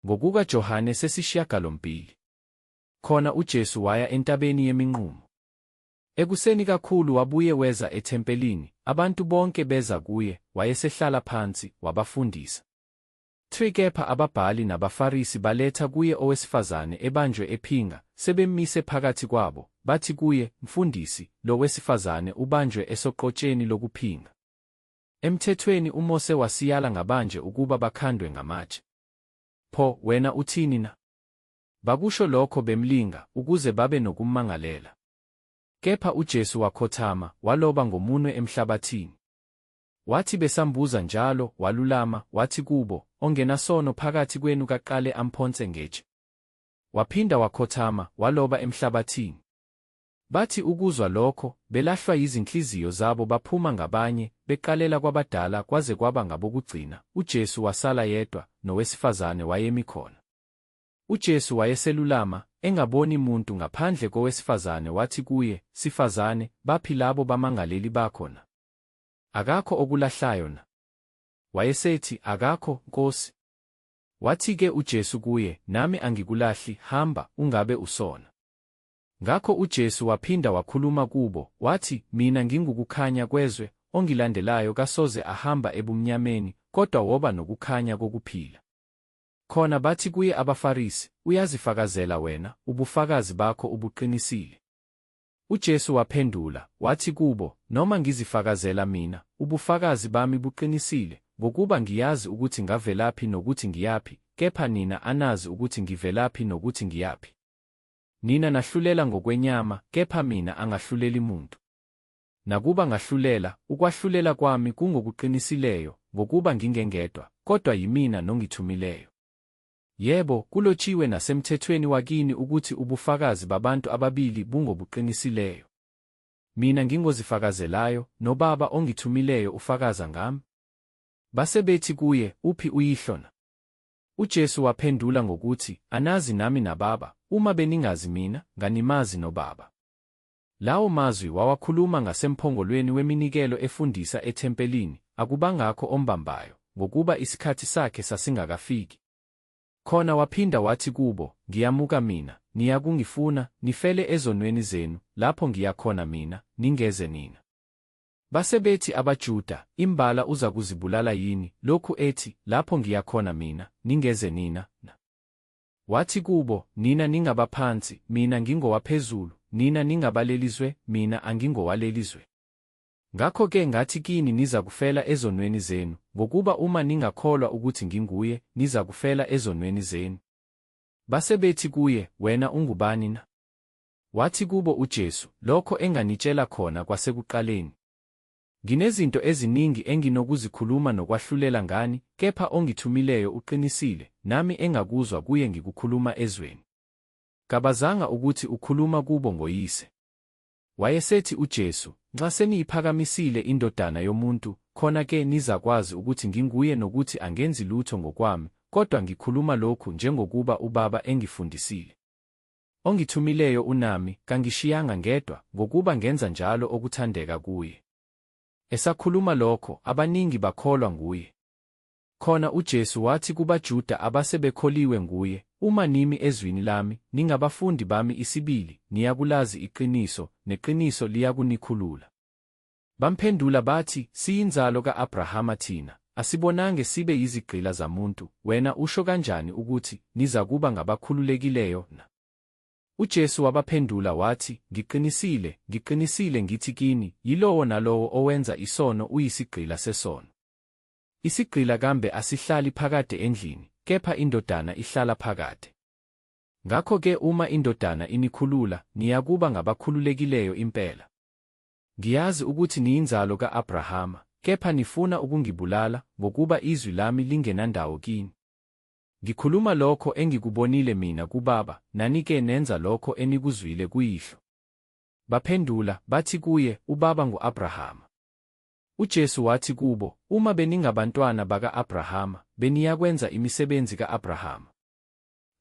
Ngokuka Johane sesishiyagalombili. Khona uJesu waya entabeni yeminqumo. Ekuseni kakhulu wabuye weza ethempelini, abantu bonke beza kuye, wayesehlala phansi, wabafundisa. 3 Kepha ababhali nabaFarisi baletha kuye owesifazane ebanjwe ephinga, sebemmise phakathi kwabo, bathi kuye, Mfundisi, lo wesifazane ubanjwe esoqotsheni lokuphinga. Emthethweni uMose wasiyala ngabanje ukuba bakhandwe ngamatshe. Pho, wena uthini na? Bakusho lokho bemlinga, ukuze babe nokummangalela. Kepha uJesu wakhothama, waloba ngomunwe emhlabathini. Wathi besambuza njalo, walulama, wathi kubo, Ongenasono phakathi kwenu kaqale amphonse ngetshe. Waphinda wakhothama, waloba emhlabathini. Bathi ukuzwa lokho, belahlwa yizinhliziyo zabo baphuma ngabanye, beqalela kwabadala kwaze kwaba ngabokugcina, uJesu wasala yedwa, nowesifazane wayemi khona. UJesu wayeselulama, engaboni muntu ngaphandle kowesifazane wathi kuye, Sifazane, baphi labo bamangaleli bakho na? Akakho okulahlayo na? Wayesethi, Akakho, Nkosi. Wathi-ke uJesu kuye, Nami angikulahli, hamba, ungabe usona. Ngakho uJesu waphinda wakhuluma kubo, wathi, Mina ngingukukhanya kwezwe, ongilandelayo kasoze ahamba ebumnyameni, kodwa woba nokukhanya kokuphila. Khona bathi kuye abaFarisi, Uyazifakazela wena, ubufakazi bakho ubuqinisile. UJesu waphendula, wathi kubo, Noma ngizifakazela mina, ubufakazi bami buqinisile, ngokuba ngiyazi ukuthi ngavelaphi nokuthi ngiyaphi, kepha nina anazi ukuthi ngivelaphi nokuthi ngiyaphi. Nina nahlulela ngokwenyama, kepha mina angahluleli muntu. Nakuba ngahlulela, ukwahlulela kwami kungokuqinisileyo, ngokuba ngingengedwa, kodwa yimina nongithumileyo. Yebo, kulotshiwe nasemthethweni wakini ukuthi ubufakazi babantu ababili bungobuqinisileyo. Mina ngingozifakazelayo, noBaba ongithumileyo ufakaza ngami. Base bethi kuye, Uphi uYihlo na? UJesu waphendula ngokuthi, Anazi nami naBaba, uma beningazi mina, nganimazi noBaba. Lawo mazwi wawakhuluma ngasemphongolweni weminikelo efundisa ethempelini, akubangakho ombambayo, ngokuba isikhathi sakhe sasingakafiki. Khona waphinda wathi kubo, Ngiyamuka mina, niyakungifuna, nifele ezonweni zenu, lapho ngiya khona mina, ningeze nina. Base bethi abaJuda, Imbala uzakuzibulala yini, lokhu ethi, Lapho ngiya khona mina, ningeze nina, na? Wathi kubo, Nina ningabaphansi, mina ngingowaphezulu, nina ningabaleli zwe, mina angingowaleli zwe. Ngakho-ke ngathi kini nizakufela ezonweni zenu, ngokuba uma ningakholwa ukuthi nginguye, nizakufela ezonweni zenu. Base bethi kuye, Wena ungubani na? Wathi kubo uJesu, Lokho enganitshela khona kwasekuqaleni. Nginezinto eziningi enginokuzikhuluma nokwahlulela ngani, kepha ongithumileyo uqinisile, nami engakuzwa kuye ngikukhuluma ezweni. Kabazanga ukuthi ukhuluma kubo ngoYise. Wayesethi uJesu, Nxa seniyiphakamisile iNdodana yomuntu, khona-ke nizakwazi ukuthi nginguye nokuthi angenzi lutho ngokwami, kodwa ngikhuluma lokhu njengokuba uBaba engifundisile. Ongithumileyo unami, kangishiyanga ngedwa, ngokuba ngenza njalo okuthandeka kuye. Esakhuluma lokho, abaningi bakholwa nguye. Khona uJesu wathi kubaJuda abase bekholiwe nguye, Uma nimi ezwini lami, ningabafundi bami isibili, niyakulazi iqiniso, neqiniso liyakunikhulula. Bamphendula bathi, Siyinzalo ka-Abrahama thina, asibonange sibe yizigqila zamuntu, wena usho kanjani ukuthi, Nizakuba ngabakhululekileyo, na? UJesu wabaphendula wathi, Ngiqinisile, ngiqinisile ngithi kini, yilowo nalowo owenza isono uyisigqila sesono. Isigqila kambe asihlali phakade endlini, kepha indodana ihlala phakade. Ngakho-ke uma iNdodana inikhulula, niyakuba ngabakhululekileyo impela. Ngiyazi ukuthi niyinzalo ka-Abrahama, kepha nifuna ukungibulala, ngokuba izwi lami lingenandawo kini. Ngikhuluma lokho engikubonile mina kuBaba, nani-ke nenza lokho enikuzwile kuyihlo. Baphendula, bathi kuye, UBaba ngu-Abrahama. UJesu wathi kubo, Uma beningabantwana baka-Abrahama, beniyakwenza imisebenzi ka-Abrahama.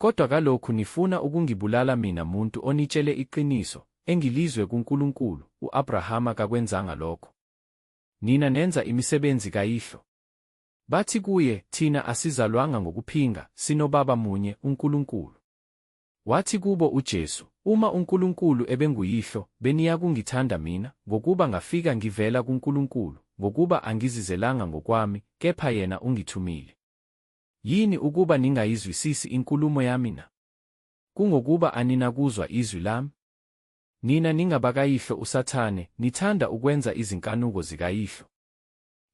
Kodwa kalokhu nifuna ukungibulala mina muntu onitshele iqiniso, engilizwe kuNkulunkulu, u-Abrahama kakwenzanga lokho. Nina nenza imisebenzi kayihlo. Bathi kuye, Thina asizalwanga ngokuphinga, sinoBaba munye, uNkulunkulu. Wathi kubo uJesu, Uma uNkulunkulu ebenguYihlo, beniyakungithanda mina, ngokuba ngafika ngivela kuNkulunkulu, ngokuba angizizelanga ngokwami, kepha yena ungithumile. Yini ukuba ningayizwisisi inkulumo yami na? Kungokuba aninakuzwa izwi lami. Nina ningabakayihlo uSathane, nithanda ukwenza izinkanuko zikayihlo.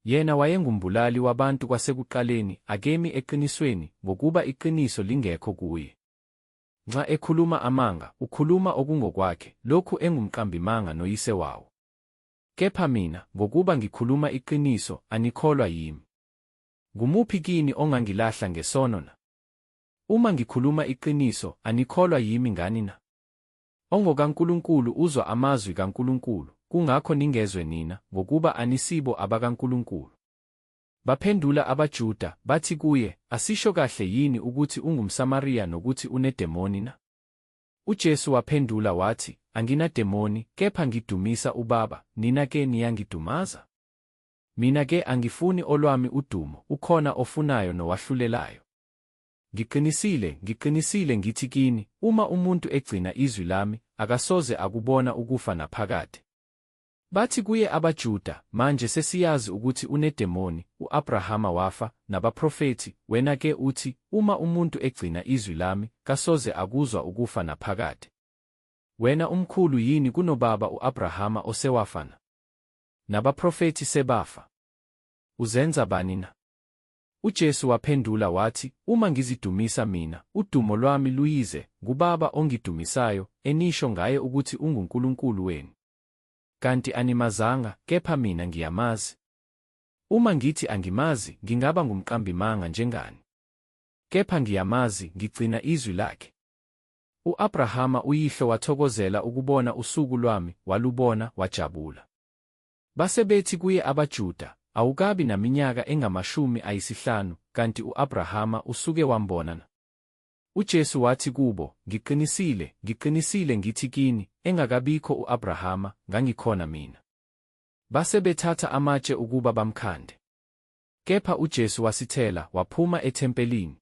Yena wayengumbulali wabantu kwasekuqaleni, akemi eqinisweni, ngokuba iqiniso lingekho kuye. Nxa ekhuluma amanga, ukhuluma okungokwakhe, lokhu engumqambimanga noyise wawo. Kepha mina, ngokuba ngikhuluma iqiniso, anikholwa yimi. Ngumuphi kini ongangilahla ngesono na? Uma ngikhuluma iqiniso, anikholwa yimi ngani na? OngokaNkulunkulu uzwa amazwi kaNkulunkulu, kungakho ningezwe nina, ngokuba anisibo abakaNkulunkulu. Baphendula abaJuda, bathi kuye, Asisho kahle yini ukuthi ungumSamariya nokuthi unedemoni na? UJesu waphendula wathi, Anginademoni, kepha ngidumisa uBaba, nina-ke niyangidumaza. Mina-ke angifuni olwami udumo, ukhona ofunayo nowahlulelayo. Ngiqinisile, ngiqinisile ngithi kini, uma umuntu egcina izwi lami, akasoze akubona ukufa naphakade. Bathi kuye abaJuda, Manje sesiyazi ukuthi unedemoni, u-Abrahama wafa, nabaprofethi, wena-ke uthi, Uma umuntu egcina izwi lami, kasoze akuzwa ukufa naphakade. Wena umkhulu yini kunobaba u-Abrahama osewafa na? Nabaprofethi sebafa. Uzenza bani na? UJesu waphendula wathi, Uma ngizidumisa mina, udumo lwami luyize, nguBaba ongidumisayo, enisho ngaye ukuthi unguNkulunkulu wenu. Kanti animazanga, kepha mina ngiyamazi. Uma ngithi angimazi, ngingaba ngumqambimanga njengani. Kepha ngiyamazi, ngigcina izwi lakhe. U-Abrahama uyihlo wathokozela ukubona usuku lwami, walubona, wajabula. Base bethi kuye abaJuda, Awukabi naminyaka engamashumi ayisihlanu, kanti u-Abrahama usuke wambona na? UJesu wathi kubo, Ngiqinisile, ngiqinisile ngithi kini, engakabikho u-Abrahama, ngangikhona mina. Base bethatha amatshe ukuba bamkhande. Kepha uJesu wasithela, waphuma ethempelini.